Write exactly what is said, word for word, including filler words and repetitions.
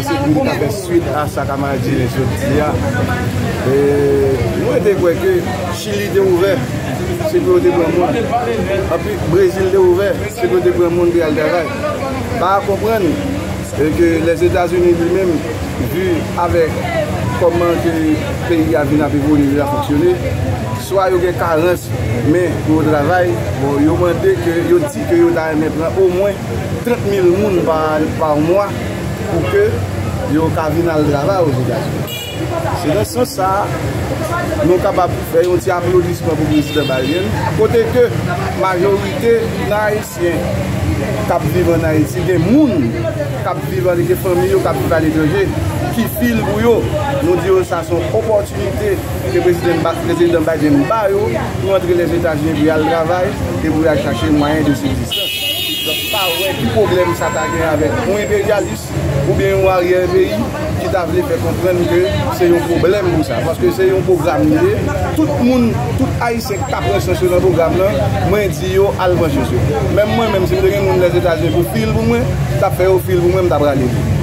Se pou nou ka fè swit a sa kamarad Jelen sot di a. E, mwen te kwè ke Chili te ouvè, se pou yo te pran moun. Anpi Brezil te ouvè, se pou yo te pran moun pou y al travay. Pa konprann, e, ke Lèzetazini li menm, vi avèk kòman ke peyi a vin ap evolye, vin ap fonksyone, swa yo gen karans men pou yo travay, bon, yo mande ke, yo di ke yo ta renmen pran omwen trant mil moun pa, pa mwa pou ke yo ka vin al travay Ozetazini. Se nan sans sa a, nou kapab fè yon ti aplodisman pou prezidan Biden, kote ke majorite nan Ayisyen k ap viv ann Ayiti, gen moun k ap viv, gen fanmi yo k ap viv aletranje, ki fil pou yo. Nou di yo sa se yon opòtinite ke prezidan Ba-, prezidan Biden ba yo pou antre Lèzetazini pou y al travay e pou y al chache mwayen de sibzistans. Donk, pa wè ki pwoblèm sa ta gen avèk yon enperyalis oubyen yon aryè peyi ki ta vle fè konprann ke se yon pwoblèm pou sa. Paske se yon pwogram li ye. Tout moun, tout Ayisyen k ka pran chans yo nan pwogram nan, mwen di yo al pran chans yo. Menm mwen menm, si m te gen moun Lèzetazini pou fil pou mwen, m t ap fè yo fil pou mwen, m t ap rale li.